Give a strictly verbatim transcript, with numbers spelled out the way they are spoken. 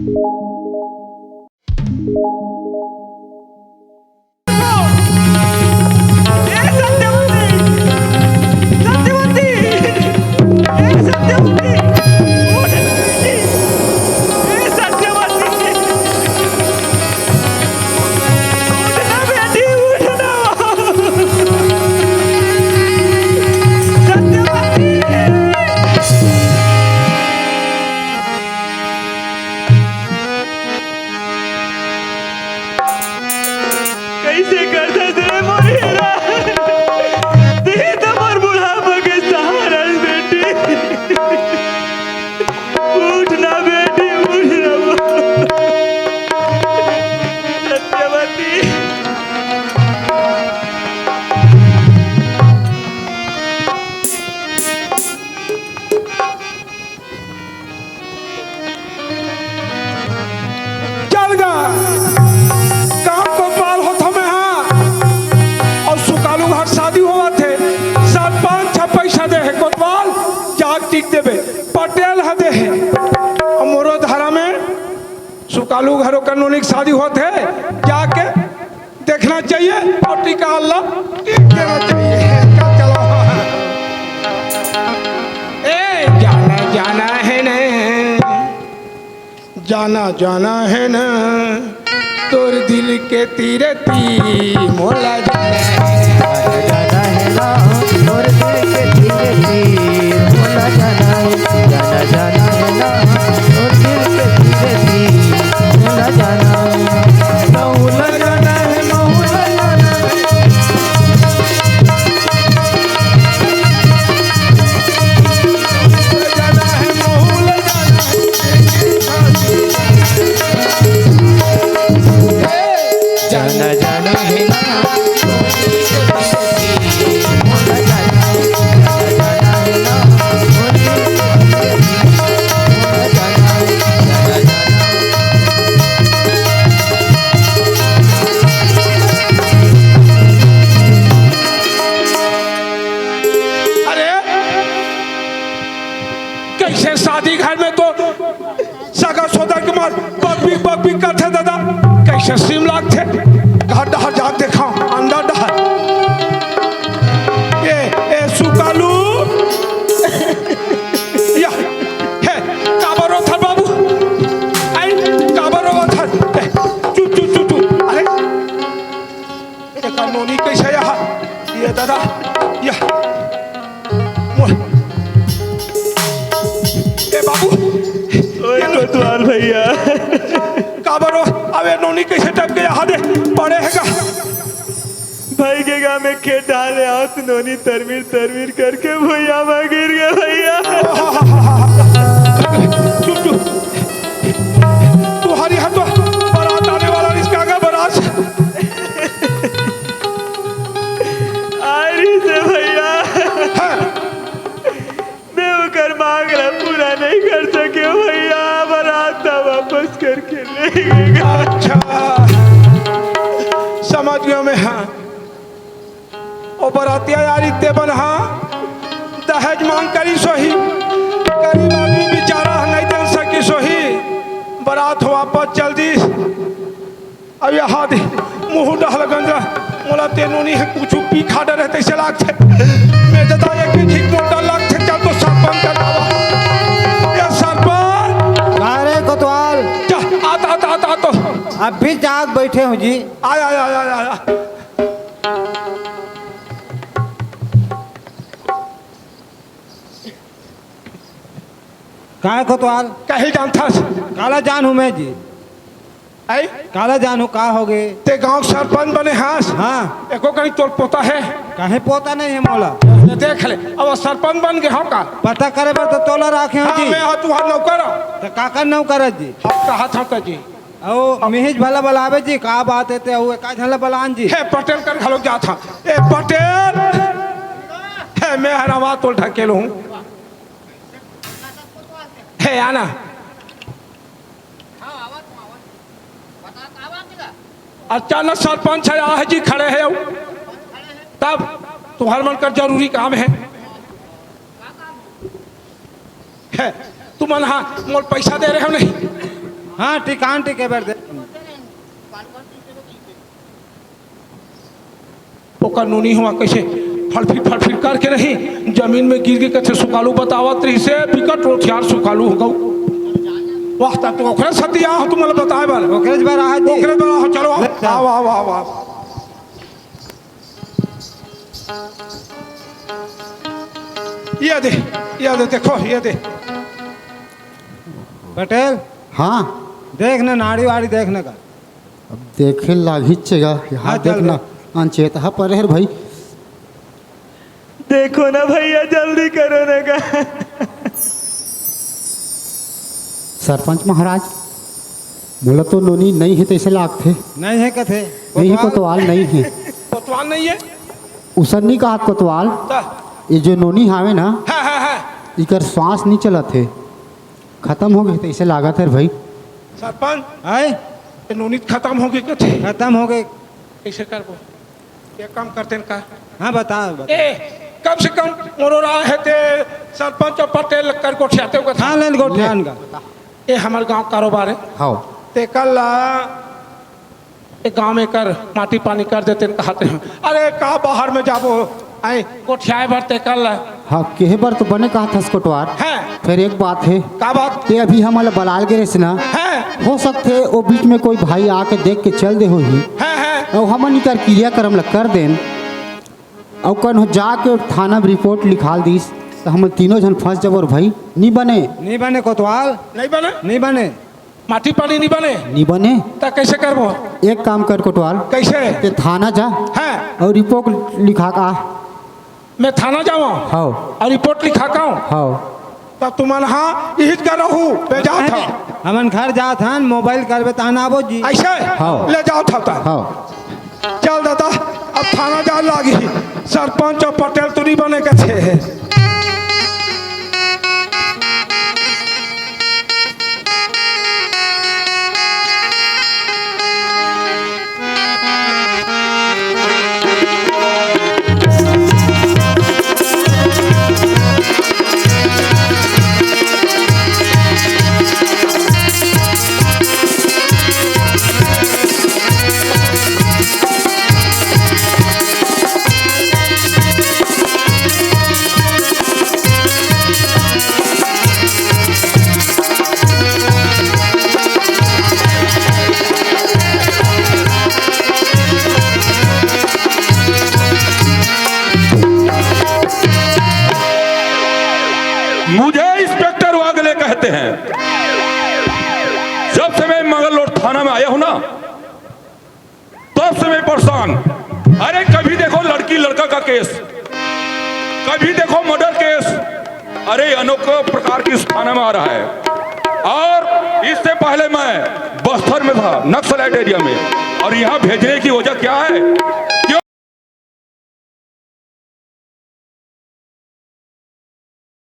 ए सत्यवती! सत्यवती! ए सत्यवती! उठ बेटी! ए सत्यवती! उठ ना बेटी, उठ ना! सत्यवती! कइसे करथस रे मोर हीरा? तें तो मोर बुढ़ापा के सहारा हस बेटी। उठ ना बेटी, उठ ना। सत्यवती। चल गा, काम कोतवाल होत हँव मैं हा, अउ सुकालू घर शादी होवत हे, सरपंच ह पइसा दे हे, कोतवाल जाके टिक देबे, पटेल ह दे हे, अउ मोरो धरा में सुकालू घरो का नोनी के शादी होत हे, जाके देखना चाहिए अउ टिका ला टिक देना चाहिए। का चलो। ए, जाना, जाना हे ना, जाना, जाना हे ना, तोर दिल के तीर ती मोला जाना हे। जाना हे ना, तोर दिल के तीर ती मोला जाना हे। जाना, जाना हे ना, तोर दिल के तीर ती मोला जाना हे। महू ला जाना हे, महू ला जाना हे। जाना, जाना हे ना। अरे, कइसे शादी घर में तो सगा सोदर के मन बकबिक बकबिक करथे दादा, कइसे सीम लागथे। घर डहर जा देखा, अंदर डहर। ए, ए, सुकालू। या, हे, काबर रोथस बाबू? आई, काबर रोथस? ए, चुप, चुप, चुप, चुप। अरे, एकर नोनी कइसे आय? ये दादा, या। ए बाबू। ओए कोतवाल भइया। काबर ओ? अबे नोनी कइसे टपके आय दे? पड़े हे का? भाई के गाँव में खेत डाले आवत नोनी तरमिर तरमिर करके भुइयां में गिर गे भइया। चुप, चुप। तुँहर इहाँ तो बरात आने वाला रिहिस का गा बरात। आय रिहिसे भइया। हाँ। मैं ओकर मांग ला पूरा नइ कर सकेंव भइया, बरात ला वापस करके ले गे। अच्छा, समझ गेंव मैं, हाँ। ओ बरातिया यारी ते बन, हाँ, दहेज मांग करिस होही, गरीब आदमी बिचारा ह नइ दे सकिस होही, बरात वापस चल दिस। अब ये हाथ मुँह डहल गंजा, मोला ते नोनी ह कुछु पी खा डरे तइसे लागथे। मैं जदा एक ही झिक मोटा लागथे, चल तो सरपंच कर आवा। ये सरपंच। का रे कोतवाल? जा, आता, आता, आता, आता। अभी जाग बैठे हूँ जी। आय, आय, आय, आय, आय। काय कोतवाल? कहीं जानथस? काला जानहूँ मैं जी। ऐ? काला जानहूँ, का होगे? ते गांव सरपंच बने हस? हाँ। एको कहीं तोर पोता हे? कहीं पोता नइ हे मोला। ले देख ले, अब सरपंच बन गे हव का? पता करे बर तो तोला राखे हँव हाँ, जी। मैं हँव तुँहर नौकर। त काकर नौकर हे जी? हम कहत हँव त जी। अउ मिहिज भला बलाबे जी, का बात हे ते अउ एका झन ला बलान जी। हे पटेल कर घलो जात हँव। ए पटेल, हे मैं हर आवाज तोल ढकेल हूँ। हे आना। अचानक सरपंच हे, आहे जी खड़े हे, तब तुँहर मन कर जरूरी काम हे। हे, तुमन हा मोल पैसा दे रहे हो नहीं? हाँ, टिकान टिके बर दे। ओकर नोनी हुआ कैसे फड़फिर फड़फिर करके नहीं, जमीन में गिर के कथे सुकालू बतावत रहिसे, बिकट रोठियार सुकालू हो गऊ। वाह, ता तो ओकरे सती आ हो तुमला बताए बर। ओकरे बर आ जी। ओकरे बर आ हो, चलो, आओ, अच्छा। आओ, आओ, आओ, आओ। ये दे, ये दे, देखो, ये दे। पटेल, हाँ। देख ना, नाड़ी वाड़ी देख ना का। अब देखे लागीच गा, यहाँ हाँ, चल देख ना, बे। अनचेत हा परे हर भाई। देखो ना भैया, जल्दी करो ना का। सरपंच महाराज, मोला तो नोनी नइ हे तइसे लागथे। नइ हे कथे। नइ हे, कोतवाल। कोतवाल नइ हे। कोतवाल नइ हे? उसन नइ कहत कोतवाल। त? ये जो नोनी हावे ना, हाँ, हाँ, हाँ। इकर श्वास नइ चलत हे, खतम हो गे तइसे लागत हे भाई। सरपंच, आय? ये नोनी खतम हो गे कथे। खतम हो गे। कइसे करबो? एक काम करतेन का? हाँ, बता, बता। ए, कम से कम मोरो राय हे ते सरपंच अउ पटेल कर गोठियाते हो कथा। हाँ, लेन गोठियान का। ए, हमर गांव कारोबार हे। हाँ। तेकर ला, ए गांव में कर माटी पानी कर देतेन कहते हैं। अरे, का बाहर में जाबो? आए, गोठियाए बर तेकर ला। हाँ, केहे बर तो बने कहत हस कोटवार। हैं। फेर एक बात हे। का बात? ते अभी हमन ला बलाल गे रहिस ना। हैं। हो सकथे ओ बीच में कोई भाई आके देख के चल दे होही। हैं, हैं। अउ हमन इकर क्रियाक्रम ला कर देन। अउ कन्हो जाके थाना में रिपोर्ट लिखाल दिस, त हमन तीनों झन फंस जबो रे भाई। नी बने। नी बने कोतवाल। नइ बने? नी बने। माटी पानी नी बने? नी बने। त कइसे करबो? एक काम कर कोटवाल। कइसे? ते थाना जा। हैं। अउ रिपोर्ट लिखा का। मैं थाना जावं? हव। अउ रिपोर्ट लिखा का? हव। त तुमन हा इहिच गा रहू, बे जात हा। हमन घर जात हन, मोबाइल करबे तहन आबो जी। अइसे? हव। ले जावत हा त। हव। चल दादा, अब थाना जाए लागही। सरपंच अउ पटेल तो नी बने कथे। मुझे इंस्पेक्टर वागले कहते हैं। जब से मैं मंगल रोड थाना में आया हूं ना, तब से मैं परेशान। अरे, कभी देखो लड़की लड़का का केस, कभी देखो मर्डर केस। अरे, अनेकों प्रकार की इस थाना में आ रहा है। और इससे पहले मैं बस्तर में था, नक्सलाइट एरिया में, और यहाँ भेजने की वजह क्या है? क्यों?